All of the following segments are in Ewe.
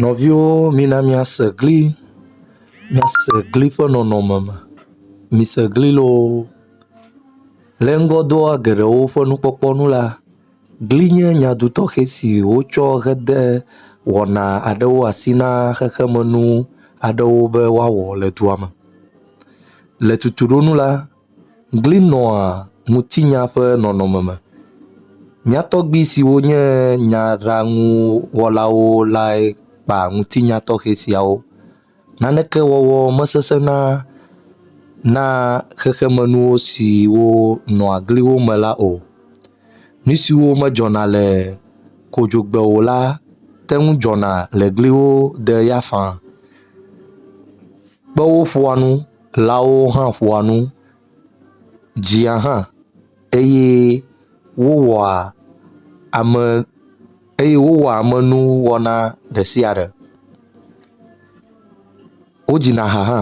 Nɔviwo mina miase gli, miase gli ƒe nɔnɔme me. Mise gli loo. Le ŋgɔdoa geɖewo ƒe nukpɔkpɔ nu la, gli nye nyadu tɔxɛ si wotsɔ hede wɔna aɖewo asi na xexemenu aɖewo be woawɔ le dua me. Le tutuɖo nu la, gli nɔa ŋutinya ƒe nɔnɔme me. Mía tɔgbui siwo nye nyaɖaŋuwɔlawo lae kpa ŋutinya tɔxɛ siawo. Naneke wɔwɔ mesesẽna na xexemenuwo siwo nɔa gliwo me la o. Nu siwo medzɔna le kodzogbe o la te ŋu dzɔna le gliwo de ya faa. Kpewo ƒoa nu, lãwo hã ƒoa nu, dzia hã eye wowɔa ame eye wowɔa amenuwɔna ɖe sia ɖe. Wodzina ha hã.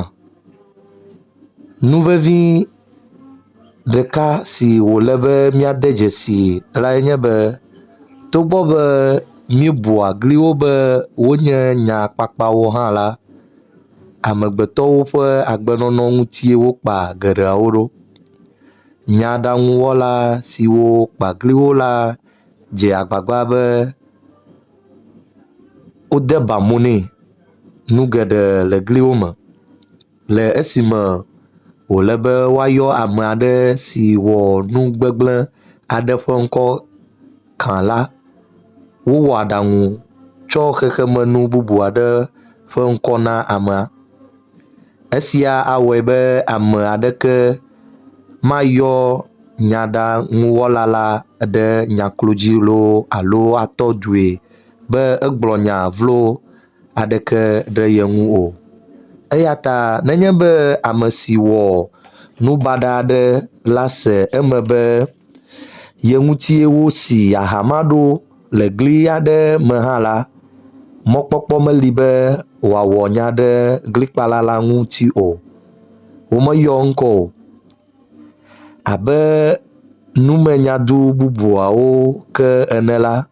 Nu vevi ɖeka si wòle be míade dzesi lae nye be togbɔ be míebua gliwo be wonye nyakpakpawo hã la, amegbetɔwo ƒe agbenɔnɔ ŋutie wokpa geɖeawo ɖo. Nyaɖaŋuwɔla siwo kpa gliwo la dze agbagba be wode ba mo nɛ nu geɖe le gliwo me le esime wòle be woayɔ ame aɖe si wɔ nu gbegblẽ aɖe ƒe ŋkɔ kã la, wowɔ aɖaŋu tsɔ xexemenu bubu aɖe ƒe ŋkɔ na amea. Esia awɔe be ame aɖeke mayɔ nyaɖaŋuwɔla la ɖe nyaklo dzi loo alo atɔ dzoe be egblɔ nya vlo aɖeke ɖe ye ŋu o. Eya ta nenye be ame si wɔ nu baɖa aɖe la se eme be ye ŋutie wosi aha ma ɖo le gli aɖe me hã la, mɔkpɔkpɔ meli be wòawɔ nya ɖe glikpala la ŋuti o. Womeyɔ ŋkɔ o. Abe numenyadu bubuawo ke ene la,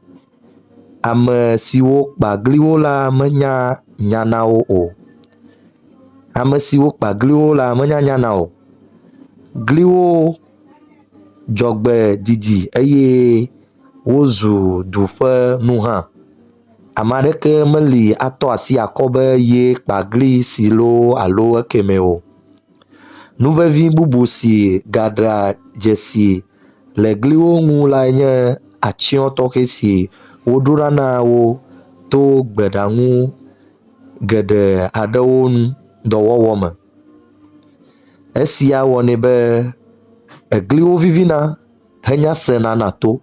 ame siwo kpa gliwo la menya nya na wo o. Ame siwo kpa gliwo la menya nya na o. Gliwo dzɔgbe didi eye wozu du ƒe nu hã. Ame aɖeke meli atɔ asi akɔ be yee kpa gli si loo alo ekemɛ o. Nu vevi bubu si gaɖea dzesi le gliwo ŋu lae nye atsyɔ tɔxɛ si woɖona na wo to gbeɖaŋu geɖe aɖewo ŋu dɔwɔwɔ me. Esia wɔnɛ be egliwo vivina henya sena na to.